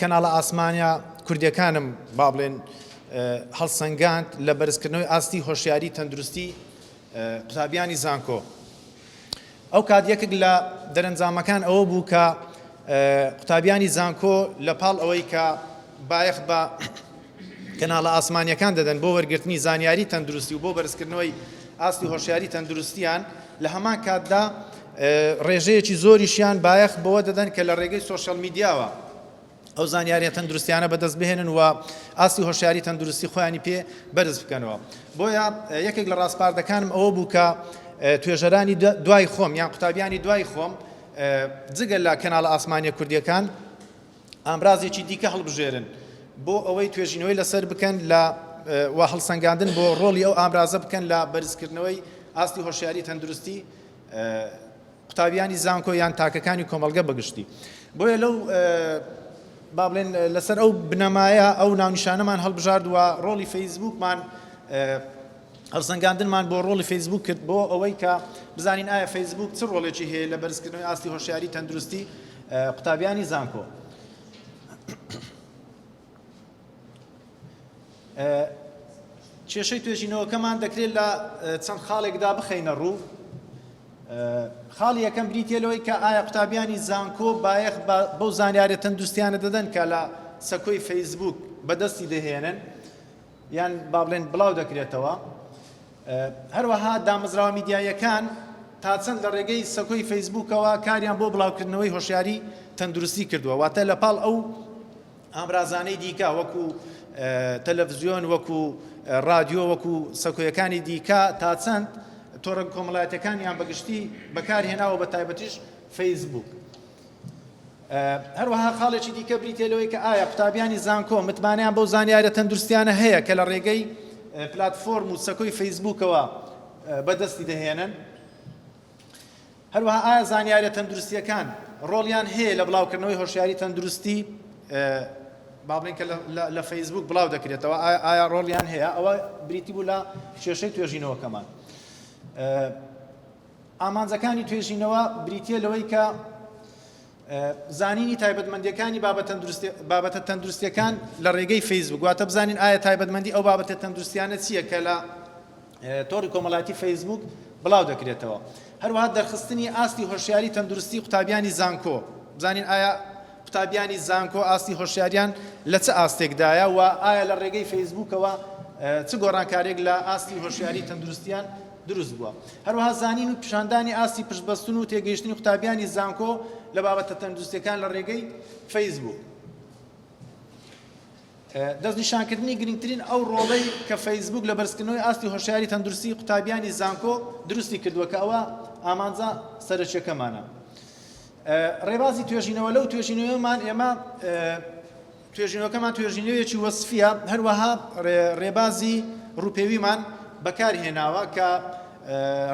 کەناڵە ئاسمانیە کوردیەکانم با بڵێن هەڵسەنگاند لە بەرزکردنەوەی ئاستی هۆشیاری تەندروستی قوتابیانی زانکۆ. ئەو کات یەکێک لە دەرەنجامەکان ئەوە بوو کە قوتابیانی زانکۆ لە پاڵ ئەوەی کە بایەخ بە کەناڵە ئاسمانیەکان دەدەن بۆ وەرگرتنی زانیاری تەندروستی و بۆ بەرزکردنەوەی ئاستی هۆشیاری تەندروستیان لە هەمان کاتدا ڕێژەیەکی زۆریشیان بایەخ بەوە دەدەن کە لە ڕێگەی سۆشیال میدیاوە ئەو زانیاریە تەندروستیانە بەدەست بهێنن و ئاستی هۆشیاری تەندروستی خۆیانی پێ بەرز بکەنەوە. بۆیە یەکێک لە ڕاسپاردەکانم ئەوە بوو کە توێژەرانی دوای خۆم یان قوتابیانی دوای خۆم جگە لە کەناڵە ئاسمانیە کوردیەکان ئامرازێکی دیکە هەڵبژێرن بۆ ئەوەی توێژینەوەی لەسەر بکەن لە و هەڵسەنگاندن بۆ ڕۆڵی ئەو ئامرازە بکەن لە بەرزکردنەوەی ئاستی هۆشیاری تەندروستی قوتابیانی زانکۆ یان تاکەکانی کۆمەڵگە بەگشتی. بۆیە لەو با بڵێن لەسەر ئەو بنەمایە ئەو ناونیشانەمان هەڵبژارد و ڕۆڵی فەیسبووکمان هەڵسەنگاندنمان بۆ ڕۆڵی فەیسبوک کرد بۆ ئەوەی کە بزانین ئایا فەیسبوک چ ڕۆڵێکی هەیە لە بەرزکردنەوەی ئاستی هۆشیاری تەندروستی قوتابیانی زانکۆ. کێشەی توێژینەوەکەمان دەکرێت لە چەند خاڵێکدا بخەینە ڕوو. خاڵی یەکەم بریتیە لەوەی کە ئایا قوتابیانی زانکۆ بایەخ بەو زانیاریە تەندروستیانە دەدەن کە لە سەکۆی فەیسبوک بەدەستی دەهێنن یان با بڵێن بڵاو دەکرێتەوە. هەروەها دامەزراوە میدیاییەکان تا چەند لە ڕێگەی سەکۆی فەیسبوکەوە کاریان بۆ بڵاوکردنەوەی هۆشیاری تەندروستی کردووە، واتە لە پاڵ ئەو ئامرازانەی دیکە وەکو تەلەفزیۆن، وەکو ڕادیۆ، وەکو سەکۆیەکانی دیکە تا چەند تۆڕە کۆمەڵایەتیەکانیان بەگشتی بەکارهێناوە بە تایبەتیش فەیسبوک. هەروەها خاڵێکی دیکە بریتە لەوەی کە ئایا قوتابیانی زانکۆ متمانەیان بەو زانیارە تەندروستیانە هەیە کە لە ڕێگەی پلاتفۆرم و سەکۆی فەیسبوکەوە بەدەستی دەهێنن؟ هەروەها ئایا زانیاریە تەندروستیەکان ڕۆڵیان هەیە لە بڵاوکردنەوەی هۆشیاری تەندروستی با بڵێن کە لە فەیسبوک بڵاو دەکرێتەوە ئایا ڕۆڵیان هەیە ئەوە بریتی بوو لە کێشەی توێژینەوەکەمان ئامانجەکانی توێژینەوە بریتە لەوەی کە زانینی تایبەتمەندیەکانی بابەتە تەندروستیەکان لە ڕێگەی فەیسبوک واتە بزانین ئایا تایبەتمەندی ئەو بابەتە تەندروستیانە چییە کە لە تۆڕی کۆمەڵاتی فەیسبوک بڵاو دەکرێتەوە هەروەها دەرخستنی ئاستی هۆشیاری تەندروستی قوتابیانی زانکۆ بزانین ئایا قوتابیانی زانکۆ ئاستی هۆشیاریان لە چ ئاستێکدایە و ئایا لە ڕێگەی فەیسبوکەوە چ گۆڕانکارێک لە ئاستی هۆشیاری تەندروستیان دروست بووە. هەروەها زانین و پیشاندانی ئاستی پشتبەستن و تێگەیشتنی قوتابیانی زانکۆ لە بابەتە تەندروستیەکان لە ڕێگەی فەیسبوک. دەستنیشانکردنی گرنگترین ئەو ڕۆڵەی کە فەیسبوک لە بەرزکردنەوەی ئاستی هۆشیاری تەندروستی قوتابیانی زانکۆ دروستی کردووە کە ئەوە ئامانجە سەرەکیەکەمانە. ڕێبازی توێژینەوە لەو توێژینەوەمان ئێمە توێژینەوەکەمان توێژینەوەیەکی وەسفییە، هەروەها ڕێبازی ڕووپێویمان بەکارهێناوە کە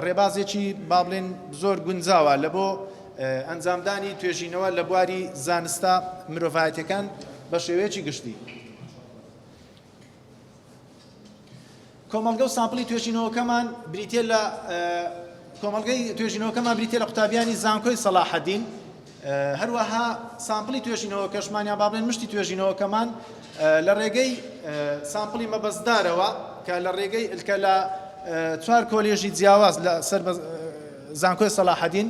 ڕێبازێکی با بڵێن زۆر گونجاوە لە بۆ ئەنجامدانی توێژینەوە لە بواری زانستە مرۆڤایەتیەکان بە شێوەیەکی گشتی. کۆمەڵگە و سامپڵی توێژینەوەکەمان بریتیە لە کۆمەڵگەی توێژینەوەکەمان بریتیە لە قوتابیانی زانکۆی سەڵاحەدین هەروەها سامپڵی توێژینەوەکەشمان یان با بڵێن مشتی توێژینەوەکەمان لە ڕێگەی سامپڵی مەبەستدارەوە کە لە ڕێگەی کە لە چوار کۆلێژی جیاواز لە سەر زانکۆی سەڵاحەدین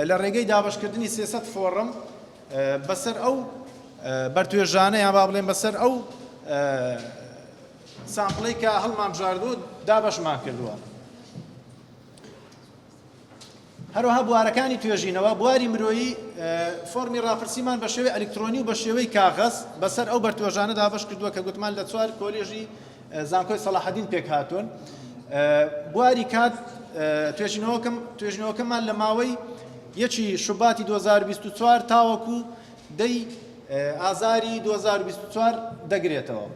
لە ڕێگەی دابەشکردنی 300 فۆڕم بەسەر ئەو بەرتوێژانە یان با بڵێن بەسەر ئەو سامپڵەی کە هەڵمانبژاردووە دابەشمان کردووە. هەروەها بوارەکانی توێژینەوە، بواری مرۆیی، فۆڕمی ڕاپرسیمان بە شێوەی ئەلیکترۆنی و بە شێوەی کاغەز بەسەر ئەو بەرتوێژانە دابەش کردووە کە گوتمان لە چوار کۆلێژی زانکۆی سەڵاحەدین پێکهاتوون. بواری کات توێژینەوەکەم توێژینەوەکەمان لە ماوەی یەکی شوباتی 2024 تاوەکو دەی ئازاری 2024 دەگرێتەوە.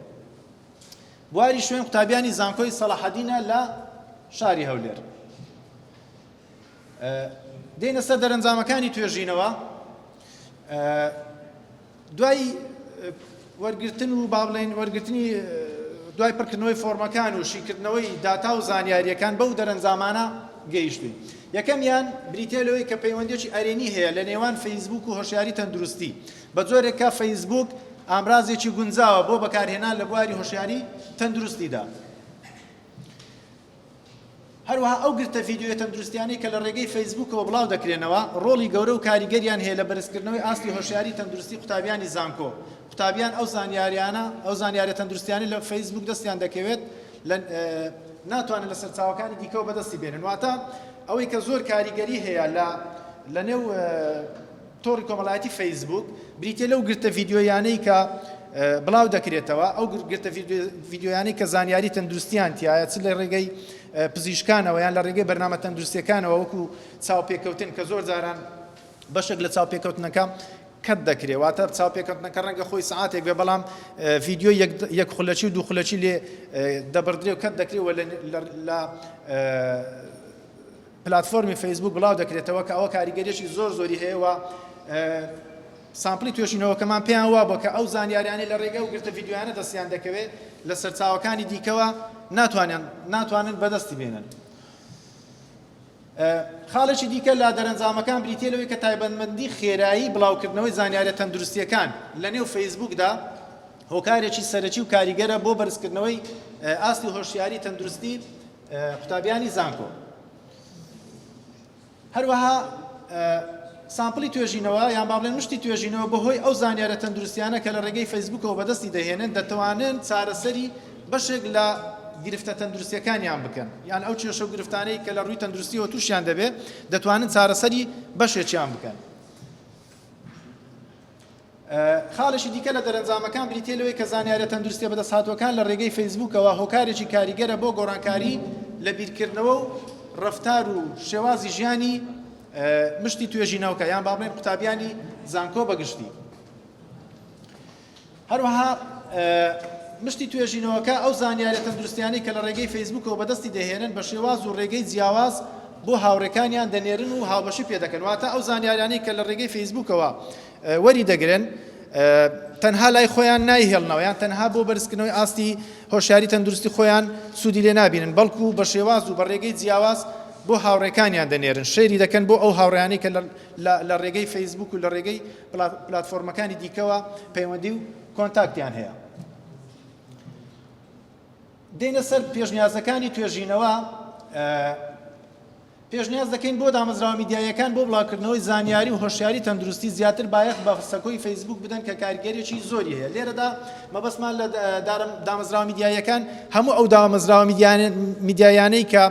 بواری شوێن قوتابیانی زانکۆی سەڵاحەدینە لە شاری هەولێر. دێینە سەر دەرەنجامەکانی توێژینەوە. دوای وەرگرتن و با بڵێین وەرگرتنی دوای پڕکردنەوەی فۆرمەکان و شیکردنەوەی داتا و زانیارییەکان بەو دەرەنجامانە گەیشتوین. یەکەمیان بریتییە لەوەی کە پەیوەندییەکی ئەرێنی هەیە لە نێوان فەیسبووک و هۆشیاری تەندروستی، بە جۆرێک کە فەیسبووک. ئامرازێکی گونجاوە بۆ بەکارهێنان لە بواری هۆشیاری تەندروستیدا. هەروەها ئەو گرتە ڤیدیۆیە تەندروستیانەی کە لە ڕێگەی فەیسبووکەوە بڵاو دەکرێنەوە، ڕۆڵی گەورە و کاریگەریان هەیە لە بەرزکردنەوەی ئاستی هۆشیاری تەندروستی قوتابیانی زانکۆ. قوتابیان ئەو زانیاریانە ئەو زانیاریە تەندروستیانەی لە فەیسبووک دەستیان دەکەوێت لە ناتوانن لە سەرچاوەکانی دیکەوە بەدەستی بێنن. واتە ئەوەی کە زۆر کاریگەری هەیە لە لەنێو تۆڕی کۆمەڵایەتی فەیسبووک بریتیە لەو گرتە ڤیدیۆیانەی کە بڵاو دەکرێتەوە، ئەو گرتە ڤیدیۆیانەی کە زانیاری تەندروستیان تیایە چ لە ڕێگەی پزیشکانەوە یان لە ڕێگەی بەرنامە تەندروستیەکانەوە وەکو چاوپێکەوتن کە زۆر جاران بەشێک لە چاوپێکەوتنەکە cut دەکرێت واتە چاوپێکەوتنەکە ڕەنگە خۆی سعاتێک بێ بەڵام ڤیدیۆ یەک خولەکی و دوو خولەکی لێ دەبڕدرێ و cut دەکرێت و لە پلاتفۆرمی فەیسبووک بڵاو دەکرێتەوە کە ئەوە کاریگەریەکی زۆر زۆری هەیە و sample ی توێژینەوەکەمان پێیان وابووە کە ئەو زانیاریانەی لە ڕێگەی ئەو گرتە ڤیدیۆیانە دەستیان دەکەوێت لە سەرچاوەکانی دیکەوە ناتوانن ناتوانن بەدەستی بێنن. خاڵێکی دیکە لە دەرەنجامەکان بریتیە لەوەی کە تایبەتمەندی خێرایی بڵاوکردنەوەی زانیاریە تەندروستیەکان لە نێو فەیسبووکدا هۆکارێکی سەرەکی و کاریگەرە بۆ بەرزکردنەوەی ئاستی هۆشیاری تەندروستی قوتابیانی زانکۆ. هەروەها sample ی توێژینەوە یان با بڵێن مشتی توێژینەوە بەهۆی ئەو زانیارە تەندروستیانە کە لە ڕێگەی فەیسبوکەوە بەدەستی دەهێنن دەتوانن چارەسەری بەشێک لە گرفتە تەندروستیەکانیان بکەن یان ئەو کێشە و گرفتانەی کە لە ڕووی تەندروستیەوە تووشیان دەبێت دەتوانن چارەسەری بەشێکیان بکەن. خاڵێکی دیکە لە دەرەنجامەکان بریتییە لەوەی کە زانیارییە تەندروستییە بەدەستهاتووەکان لە ڕێگەی فەیسبووکەوە هۆکارێکی کاریگەرە بۆ گۆڕانکاری لە بیرکردنەوە و ڕەفتار و شێوازی ژیانی مشتی توێژینەوەکە یان با بڵێین قوتابیانی زانکۆ بە گشتی. هەروەها مشتی توێژینەوەکە ئەو زانیاریە تەندروستیانەی کە لە ڕێگەی فەیسبووکەوە بەدەستی دەهێنن بە شێواز و ڕێگەی جیاواز بۆ هاوڕێکانیان دەنێرن و هاوبەشی پێدەکەن واتە ئەو زانیاریانەی کە لە ڕێگەی فەیسبووکەوە وەری دەگرن تەنها لای خۆیان نایهێڵنەوە یان تەنها بۆ بەرزکردنەوەی ئاستی هۆشیاری تەندروستی خۆیان سوودی لێ نابینن بەڵکو بە شێواز و بە ڕێگەی جیاواز بۆ هاوڕێکانیان دەنێرن share ی دەکەن بۆ ئەو هاوڕیانەی کە لە ڕێگەی فەیسبوک و لە ڕێگەی پلاتفۆرمەکانی دیکەوە پەیوەندی و کۆنتاکتیان هەیە. دێنە سەر پێشنیازەکانی توێژینەوە پێشنیاز دەکەین بۆ دامەزراوە میدیاییەکان بۆ بڵاوکردنەوەی زانیاری و هۆشیاری تەندروستی زیاتر بایەخ بە سەکۆی فەیسبوک بدەن کە کاریگەریی زۆری هەیە لێرەدا مەبەستمان لە دامەزراوە میدیاییەکان هەموو ئەو دامەزراوە میدیایانەی کە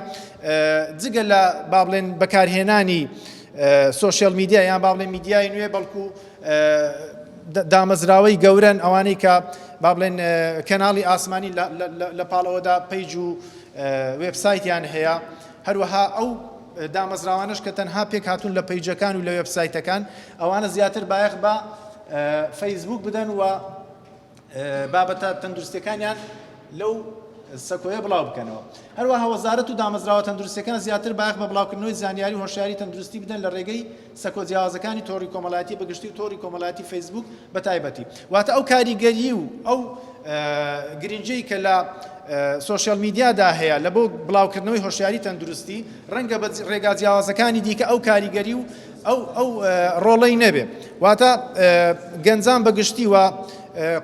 جگە لە با بڵێن بەکارهێنانی social media یان با بڵێن میدیای نوێ بەڵکو دامەزراوەی گەورەن ئەوانەی کە با بڵێن کەناڵی ئاسمانی لە پاڵەوەدا page و وێبسایتیان هەیە هەروەها ئەو دامەزراوانەش کە تەنها پێک هاتوون لە page ەکان و لە وێبسایتەکان ئەوانە زیاتر بایەخ بە فەیسبوک بدەن و بابەتە تەندروستیەکانیان لەو سەکۆیە بڵاو بکەنەوە. هەروەها وەزارەت و دامەزراوە تەندروستیەکان زیاتر بایەخ بە بڵاوکردنەوەی زانیاری و هۆشیاری تەندروستی بدەن لە ڕێگەی سەکۆ جیاوازەکانی تۆڕی کۆمەڵایەتی بە گشتی و تۆڕی کۆمەڵایەتی فەیسبوک بە تایبەتی. واتە ئەو کاریگەری و ئەو گرنگیەی کە لە social media دا هەیە لە بۆ بڵاوکردنەوەی هۆشیاری تەندروستی ڕەنگە بە ڕێگا جیاوازەکانی دیکە ئەو کاریگەری و ئەو ئەو ڕۆڵەی نەبێ. واتە گەنجان بە گشتی و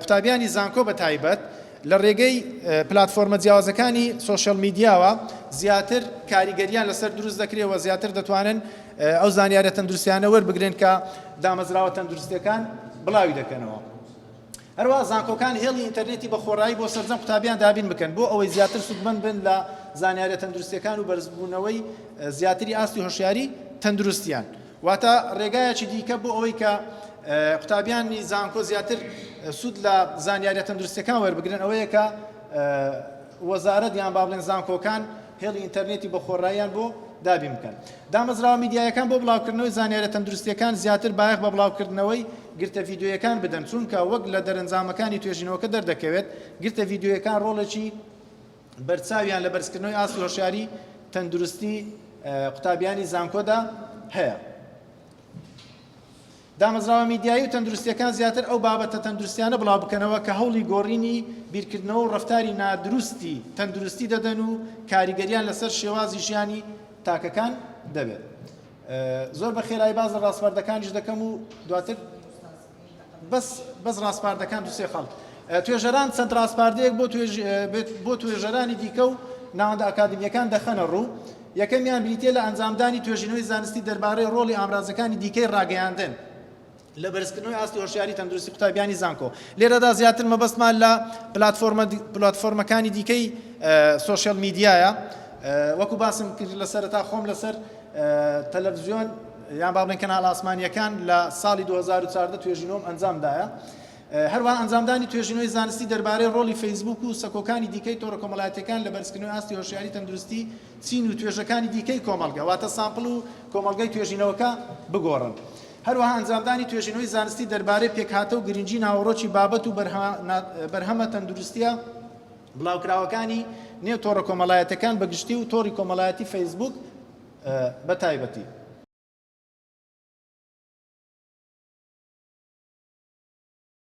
قوتابیانی زانکۆ بە تایبەت لە ڕێگەی پلاتفۆرمە جیاوازەکانی social media وە زیاتر کاریگەریان لەسەر دروست دەکرێت و زیاتر دەتوانن ئەو زانیاریە تەندروستیانە وەربگرن کە دامەزراوە تەندروستیەکان بڵاوی دەکەنەوە. هەروەها زانکۆکان هێڵی ئینتەرنێتی بە خۆڕایی بۆ سەرجەم قوتابیان دابین بکەن بۆ ئەوەی زیاتر سوودمەند بن لە زانیاریە تەندروستیەکان و بەرزبوونەوەی زیاتری ئاستی هۆشیاری تەندروستیان. واتە ڕێگایەکی دیکە بۆ ئەوەی کە قوتابیانی زانکۆ زیاتر سوود لە زانیاریە تەندروستیەکان وەربگرن ئەوەیە کە وەزارەت یان با بڵێن زانکۆکان هێڵی ئینتەرنێتی بە خۆڕاییان بۆ دابین بکەن. دامەزراوە میدیایەکان بۆ بڵاوکردنەوەی زانیاریە تەندروستیەکان زیاتر بایەخ بە بڵاوکردنەوەی گرتە ڤیدیۆیەکان بدەن چونکە وەک لە دەرەنجامەکانی توێژینەوەکە دەردەکەوێت گرتە ڤیدیۆیەکان ڕۆڵێکی بەرچاویان لە بەرزکردنەوەی ئاستی هۆشیاری تەندروستی قوتابیانی زانکۆدا هەیە. دامەزراوە میدیایی و تەندروستییەکان زیاتر ئەو بابەتە تەندروستیانە بڵاوبکەنەوە کە هەوڵی گۆڕینی بیرکردنەوە و ڕەفتاری نادروستی تەندروستی دەدەن و کاریگەریان لەسەر شێوازی ژیانی تاکەکان دەبێت. زۆر بە خێرایی باس لە ڕاسپاردەکانیش دەکەم و دواتر. بەس بەس ڕاسپاردەکان دوسێ خاڵ. توێژەران چەند ڕاسپاردەیەک بۆ بۆ توێژەرانی دیکە و ناوەندە ئەکادیمییەکان دەخەنە ڕوو، یەکەمیان بریتییە لە ئەنجامدانی توێژینەوەی زانستی دەربارەی ڕۆڵی ئامرازەکانی دیکەی ڕاگەیاندن لە بەرزکردنەوەی ئاستی هۆشیاری تەندروستی قوتابیانی زانکۆ. لێرەدا زیاتر مەبەستمان لە پلاتفۆرمە پلاتفۆرمەکانی دیکەی سۆشیال میدیایە. وەکو باسم کرد لە سەرەتا خۆم لەسەر تەلەڤزیۆن یان با بڵێن کەناڵ ئاسمانییەکان لە ساڵی 2014 توێژینەوەم ئەنجامدایە. هەروەها ئەنجامدانی توێژینەوەی زانستی دەربارەی ڕۆڵی فەیسبووک و سەکۆکانی دیکەی تۆڕە کۆمەڵایەتییەکان لە بەرزکردنەوەی ئاستی هۆشیاری تەندروستی چین و توێژەکانی دیکەی کۆمەڵگە، واتە sample و کۆمەڵگەی توێژینەوەکە بگۆڕن. هەروەها ئەنجامدانی توێژینەوەی زانستی دەربارەی پێکهاتە و گرنگی ناوەڕۆکی بابەت و بەرهەمە تەندروستییە بڵاوکراوەکانی نێو تۆڕە کۆمەڵایەتییەکان بە گشتی و تۆڕی کۆمەڵایەتی فەیسبووک بە تایبەتی.